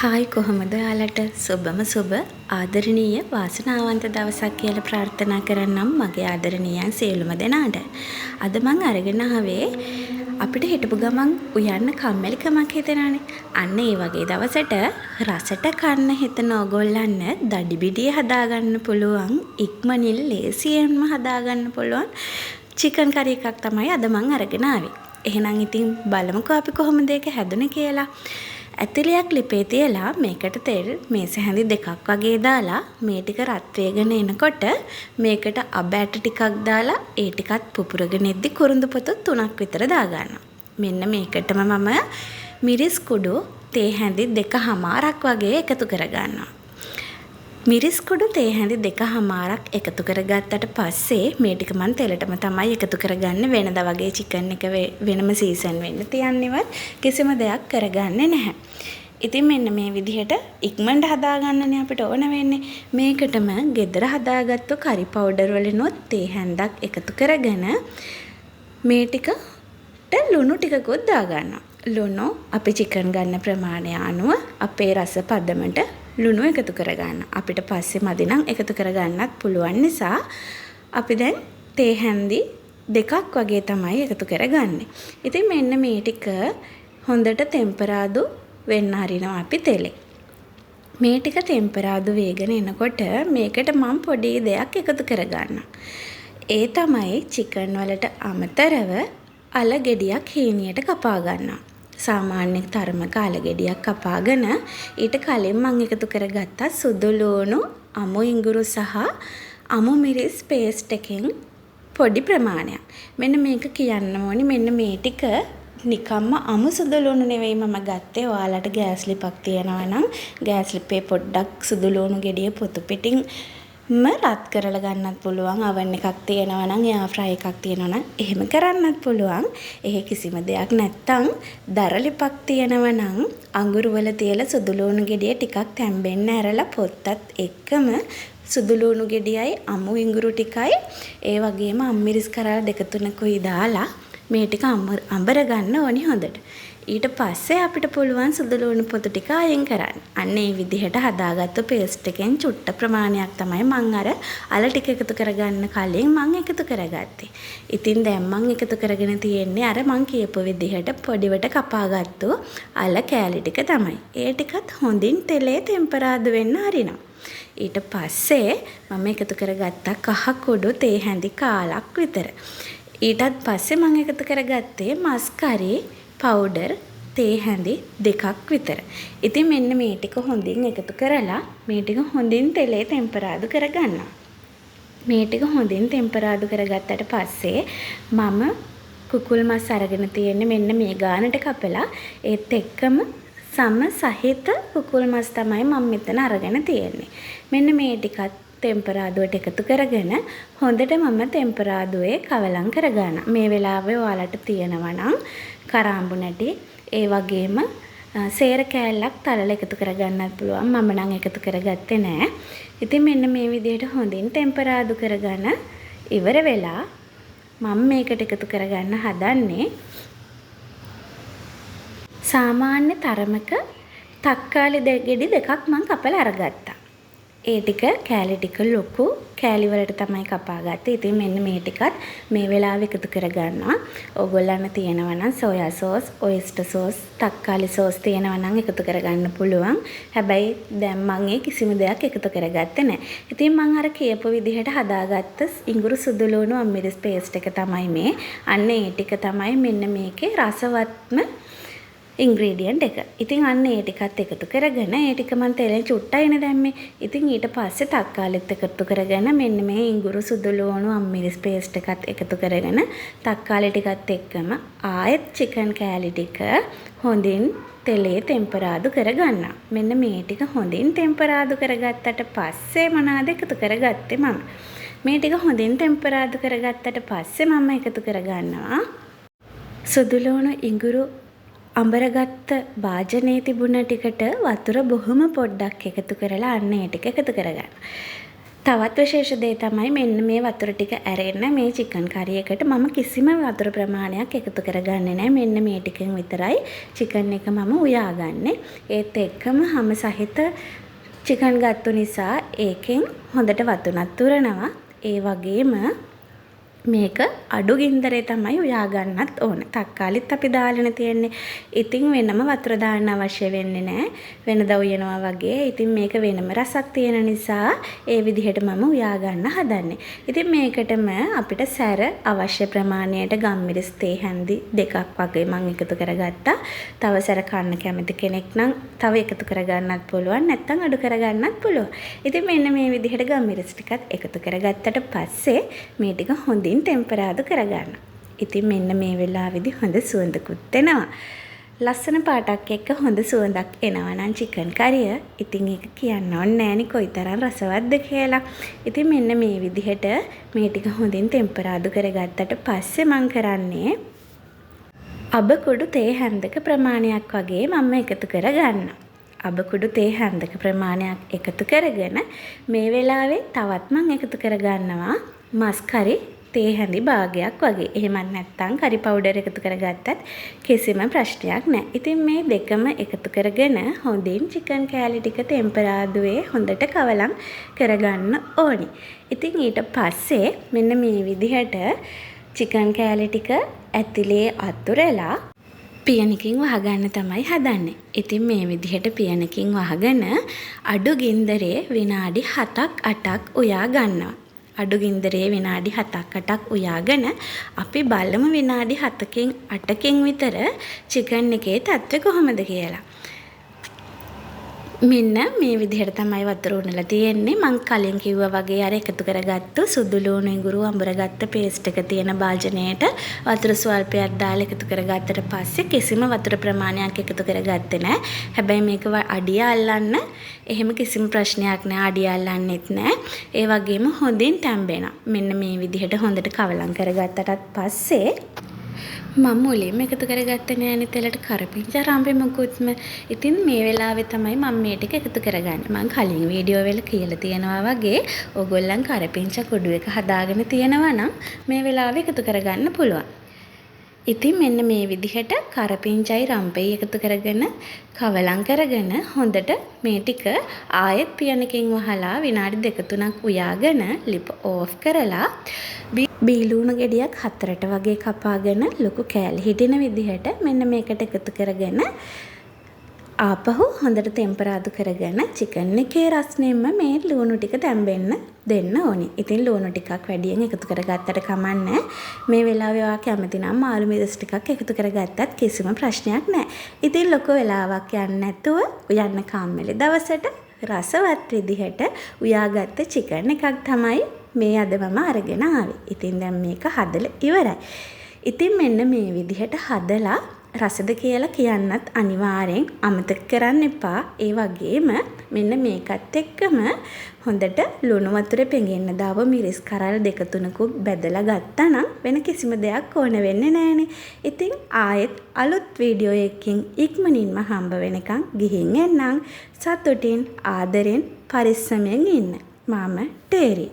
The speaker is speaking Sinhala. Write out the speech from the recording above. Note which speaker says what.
Speaker 1: හායි, කොහොමද ඔයාලට? සුබම සුබ ආදරණීය වාසනාවන්ත දවසක් කියලා ප්‍රාර්ථනා කරන්නම් මගේ ආදරණීයන් සියලුම දෙනාට. අද මං අරගෙන ආවේ අපිට හිටපු ගමන් උයන්න කම්මැලිකමක් හිතෙනවනේ. අන්න ඒ වගේ දවසට රසට කන්න හිතන ඕගොල්ලන්න දඩිබිඩියේ හදාගන්න පුළුවන්, ඉක්මනින් ලේසියෙන්ම හදාගන්න පුළුවන් චිකන් කරි එකක් තමයි අද මං අරගෙන ආවේ. එහෙනම් ඉතින් බලමුකෝ අපි කොහොමද ඒක හැදුනේ කියලා. ඇතිලියක් ලිපේ තියලා මේකට තෙල් මේස හැඳි දෙකක් වගේ දාලා, මේ ටික රත් වේගෙන එනකොට මේකට අබ ඇට ටිකක් දාලා, ඒ ටිකත් පුපුරගෙන එද්දි කුරුඳු පොතු තුනක් විතර දාගන්නවා. මෙන්න මේකටම මම මිරිස් කුඩු තේ හැඳි දෙකහමාරක් වගේ එකතු කරගන්නවා. මිරිස් කුඩු තේ හැඳි දෙකහමාරක් එකතු කරගත්තට පස්සේ මේ ටික මං තෙලටම තමයි එකතු කරගන්නේ. වෙනදා වගේ චිකන් එක වෙනම සීසන් වෙන්න තියන්නේවත් කිසිම දෙයක් කරගන්නේ නැහැ. ඉතින් මෙන්න මේ විදිහට ඉක්මනට හදාගන්නනේ අපිට ඕන වෙන්නේ. මේකටම ගෙදර හදාගත්තු කරි පවුඩර් වලිනුත් තේ හැන්දක් එකතු කරගෙන මේ ටිකට ලුණු ටිකකුත් දාගන්නවා. ලුණු අපි චිකන් ගන්න ප්‍රමාණය අනුව අපේ රස පදමට ලුණු එකතු කරගන්න. අපිට පස්සේ මදි නම් එකතු කරගන්නත් පුළුවන් නිසා අපි දැන් තේ හැන්දි දෙකක් වගේ තමයි එකතු කරගන්නේ. ඉතින් මෙන්න මේ ටික හොඳට තෙම්පරාදු වෙන්න අරිනවා අපි තෙලේ. මේ ටික තෙම්පරාදු වේගෙන එනකොට මේකට මං පොඩි දෙයක් එකතු කරගන්නවා. ඒ තමයි චිකන් වලට අමතරව අල ගෙඩියක් හීනියට කපා ගන්නවා. සාමාන්‍ය තරමක අල ගෙඩියක් කපාගෙන ඊට කලින් මං එකතු කරගත්තා සුදු ලූණු, අමු ඉඟුරු සහ අමු මිරිස් පේස්ට් එකෙන් පොඩි ප්‍රමාණයක්. මෙන්න මේක කියන්න ඕනි, මෙන්න මේ ටික නිකම්ම අමු සුදු ලුණු නෙවෙයි මම ගත්තේ. ඔයාලට ගෑස් ලිපක් තියෙනවා නම් ගෑස් ලිපේ පොඩ්ඩක් සුදු ලුණු ගෙඩිය පොතු පිටින්ම රත් කරලා ගන්නත් පුළුවන්. අවන් එකක් තියෙනවා නම්, එයාර් ෆ්‍රයි එකක් තියෙනවා නම් එහෙම කරන්නත් පුළුවන්. එහෙ කිසිම දෙයක් නැත්තම් දර ලිපක් තියෙනවා නම් අඟුරු වල තියලා සුදු ලුණු ගෙඩිය ටිකක් තැම්බෙන්න ඇරලා, පොත්තත් එක්කම සුදු ලුණු ගෙඩියයි අමු ඉඟුරු ටිකයි ඒ වගේම අම්මිරිස් කරල් දෙක තුනකුයි දාලා මේ ටික අඹර ගන්න ඕනි හොඳට. ඊට පස්සේ අපිට පුළුවන් සුදු ලුණු පොතු ටික අයින් කරන්න. අන්න ඒ විදිහට හදාගත්තු පේස්ට් එකෙන් චුට්ට ප්‍රමාණයක් තමයි මං අර අල ටික එකතු කරගන්න කලින් මං එකතු කරගත්තේ. ඉතින් දැන් මං එකතු කරගෙන තියෙන්නේ අර මං කියපු විදිහට පොඩිවට කපාගත්තු අල කෑලි ටික තමයි. ඒ ටිකත් හොඳින් තෙලේ තෙම්පරාදු වෙන්න අරිනවා. ඊට පස්සේ මම එකතු කරගත්තා කහ කුඩු තේ හැඳි කාලක් විතර. ඊටත් පස්සේ මං එකතු කරගත්තේ මස් කරි පවුඩර් තේ හැඳි දෙකක් විතර. ඉතින් මෙන්න මේ ටික හොඳින් එකතු කරලා මේ ටික හොඳින් තෙලේ තෙම්පරාදු කරගන්නවා. මේ ටික හොඳින් තෙම්පරාදු කරගත්තට පස්සේ මම කුකුල් මස් අරගෙන තියෙන්නේ මෙන්න මේ ගානට කපලා. ඒත් එක්කම සම සහිත කුකුල් මස් තමයි මම මෙතන අරගෙන තියෙන්නේ. මෙන්න මේ ටිකත් තෙම්පරාදුවට එකතු කරගෙන හොඳට මම තෙම්පරාදුවේ කවලම් කරගන්නවා. මේ වෙලාවේ ඔයාලට තියෙනවා නම් කරාඹු නැටි, ඒ වගේම සේර කෑල්ලක් තලලා එකතු කරගන්නත් පුළුවන්. මම නම් එකතු කරගත්තේ නෑ. ඉතින් මෙන්න මේ විදිහට හොඳින් තෙම්පරාදු කරගෙන ඉවර වෙලා මම මේකට එකතු කරගන්න හදන්නේ සාමාන්‍ය තරමක තක්කාලි ගෙඩි දෙකක් මං කපලා අරගත්තා. ඒ ටික කෑලි ටික ලොකු කෑලි වලට තමයි කපා ගත්තේ. ඉතින් මෙන්න මේ ටිකත් මේ වෙලාවේ එකතු කරගන්නවා. ඕගොල්ලන්ට තියෙනවා නම් සෝයා සෝස්, ඔයිස්ටර් සෝස්, තක්කාලි සෝස් තියෙනවා නම් එකතු කරගන්න පුළුවන්. හැබැයි දැන් මං ඒ කිසිම දෙයක් එකතු කරගත්තේ නෑ. ඉතින් මං අර කියපු විදිහට හදාගත්ත ඉඟුරු, සුදු ලුණු, අම්මිරිස් පේස්ට් එක තමයි මේ. අන්න ඒ ටික තමයි මෙන්න මේකේ රසවත්ම ඉන්ග්‍රීඩියන්ට් එක. ඉතින් අන්න ඒ ටිකත් එකතු කරගෙන ඒ ටික මං තෙලෙන් චුට්ටයිනේ දැම්මේ. ඉතින් ඊට පස්සේ තක්කාලිත් එකතු කරගෙන මෙන්න මේ ඉඟුරු, සුදු ලුණු, අම්මිරිස් පේස්ට් එකත් එකතු කරගෙන තක්කාලි ටිකත් එක්කම ආයෙත් චිකන් කෑලි ටික හොඳින් තෙලේ තෙම්පරාදු කරගන්නවා. මෙන්න මේ ටික හොඳින් තෙම්පරාදු කරගත්තට පස්සේ මොනවාද එකතු කරගත්තේ මම? මේ ටික හොඳින් තෙම්පරාදු කරගත්තට පස්සේ මම එකතු කරගන්නවා සුදු ලුණු ඉඟුරු අඹරගත්ත භාජනයේ තිබුණ ටිකට වතුර බොහොම පොඩ්ඩක් එකතු කරලා අන්න ඒ ටික එකතු කරගන්න. තවත් විශේෂ දේ තමයි මෙන්න මේ වතුර ටික ඇරෙන්න මේ චිකන් කරි එකට මම කිසිම වතුර ප්‍රමාණයක් එකතු කරගන්නේ නෑ. මෙන්න මේ ටිකෙන් විතරයි චිකන් එක මම උයාගන්නේ. ඒත් එක්කම හම සහිත චිකන් ගත්තු නිසා ඒකෙන් හොඳට වතුනත් උරනවා. ඒ වගේම මේක අඩු ගින්දරේ තමයි උයා ගන්නත් ඕන. තක්කාලිත් අපි දාලානේ තියෙන්නේ. ඉතින් වෙනම වතුර දාන්න අවශ්‍ය වෙන්නේ නෑ. වෙනදා උයනවා වගේ. ඉතින් මේක වෙනම රසක් තියෙන නිසා ඒ විදිහට මම උයා ගන්න හදන්නේ. ඉතින් මේකටම අපිට සැර අවශ්‍ය ප්‍රමාණයට ගම්මිරිස් තේ හැන්දි දෙකක් වගේ මං එකතු කරගත්තා. තව සැර කන්න කැමති කෙනෙක් නම් තව එකතු කරගන්නත් පුළුවන්. නැත්තම් අඩු කරගන්නත් පුළුවන්. ඉතින් මෙන්න මේ විදිහට ගම්මිරිස් ටිකත් එකතු කරගත්තට පස්සේ මේ ටික හොඳින් ටෙම්පරාදු කරගන්න. ඉතින් මෙන්න මේ වෙලාවේදි හොඳ සුවඳකුත් එනවා. ලස්සන පාටක් එක්ක හොඳ සුවඳක් එනවා නම් චිකන් කරිය, ඉතින් ඒක කියන්න ඕනේ නෑනේ කොයිතරම් රසවත්ද කියලා. ඉතින් මෙන්න මේ විදිහට මේ ටික හොඳින් ටෙම්පරාදු කරගත්තට පස්සේ මං කරන්නේ අබ කුඩු තේ හැන්දක ප්‍රමාණයක් වගේ මම එකතු කරගන්නවා. අබ කුඩු තේ හැන්දක ප්‍රමාණයක් එකතු කරගෙන මේ වෙලාවේ තවත් මං එකතු කරගන්නවා මස් කරි තේ හැඳි භාගයක් වගේ. එහෙමත් නැත්නම් කරි පවුඩර් එකතු කරගත්තත් කිසිම ප්‍රශ්නයක් නෑ. ඉතින් මේ දෙකම එකතු කරගෙන හොඳින් චිකන් කෑලි ටික තෙම්පරාදුවේ හොඳට කවලම් කරගන්න ඕනි. ඉතින් ඊට පස්සේ මෙන්න මේ විදිහට චිකන් කෑලි ටික ඇතිලේ අතුරලා පියනකින් වහගන්න තමයි හදන්නේ. ඉතින් මේ විදිහට පියනකින් වහගෙන අඩු ගින්දරේ විනාඩි 7ක් 8ක් උයා ගන්නවා. අඩු ගින්දරේ විනාඩි 7ක් 8ක් උයාගෙන අපි බලමු විනාඩි 7කින් 8කින් විතර චිකන් එකේ තත්ත්වය කොහොමද කියලා. මෙන්න මේ විදිහට තමයි වතුර උනලා තියෙන්නේ. මං කලින් කිව්වා වගේ අර එකතු කරගත්තු සුදු ලූණු ඉඟුරු අඹරගත්ත පේස්ට් එක තියෙන භාජනයට වතුර ස්වල්පයක් දාලා එකතු කරගත්තට පස්සේ කිසිම වතුර ප්‍රමාණයක් එකතු කරගත්තේ නෑ. හැබැයි මේක අඩිය අල්ලන්න එහෙම කිසිම ප්‍රශ්නයක් නෑ. අඩිය අල්ලන්නෙත් නෑ. ඒ වගේම හොඳින් තැම්බෙනවා. මෙන්න මේ විදිහට හොඳට කවලම් කරගත්තටත් පස්සේ මම මුලින්ම එකතු කරගත්තේ නෑනේ තෙලට කරපිංචා රම්පෙ මොකුත්ම. ඉතින් මේ වෙලාවේ තමයි මම මේ ටික එකතු කරගන්නේ. මං කලින් වීඩියෝ වල කියලා තියෙනවා වගේ ඔයගොල්ලන් කරපිංචා කුඩු එක හදාගෙන තියෙනවා නම් මේ වෙලාවේ එකතු කරගන්න පුළුවන්. ඉතින් මෙන්න මේ විදිහට කරපිංචයි රම්පෙයි එකතු කරගෙන කවලම් කරගෙන හොඳට මේ ටික ආයෙත් පියනකින් වහලා විනාඩි දෙක තුනක් උයාගෙන ලිප ඕෆ් කරලා බීලූණු ගෙඩියක් හතරට වගේ කපාගෙන ලොකු කෑලි හිටින විදිහට මෙන්න මේකට එකතු කරගෙන ආපහු හොඳට තෙම්පරාදු කරගෙන චිකන් එකේ රස්නෙන්ම මේ ලූණු ටික තැම්බෙන්න දෙන්න ඕනි. ඉතින් ලූණු ටිකක් වැඩියෙන් එකතු කරගත්තට කමක් නෑ. මේ වෙලාවේ ඔයා කැමති නම් මාළු මිරිස් ටිකක් එකතු කරගත්තත් කිසිම ප්‍රශ්නයක් නෑ. ඉතින් ලොකු වෙලාවක් යන්නේ නැතුව උයන්න කම්මැලි දවසට රසවත් විදිහට උයාගත්ත චිකන් එකක් තමයි මේ අද මම අරගෙන ආවේ. ඉතින් දැන් මේක හදලා ඉවරයි. ඉතින් මෙන්න මේ විදිහට හදලා රසද කියලා කියන්නත් අනිවාර්යෙන් අමතක කරන්න එපා. ඒ වගේම මෙන්න මේකත් එක්කම හොඳට ලුණු වතුරේ පෙඟෙන්න දාපු මිරිස් කරල් දෙක තුනකුත් බැදලා ගත්තා නම් වෙන කිසිම දෙයක් ඕන වෙන්නේ නෑනේ. ඉතින් ආයෙත් අලුත් වීඩියෝ එකකින් ඉක්මනින්ම හම්බ වෙනකන් ගිහින් එන්නම්. සතුටින් ආදරෙන් පරිස්සමෙන් ඉන්න. මම ටේරි.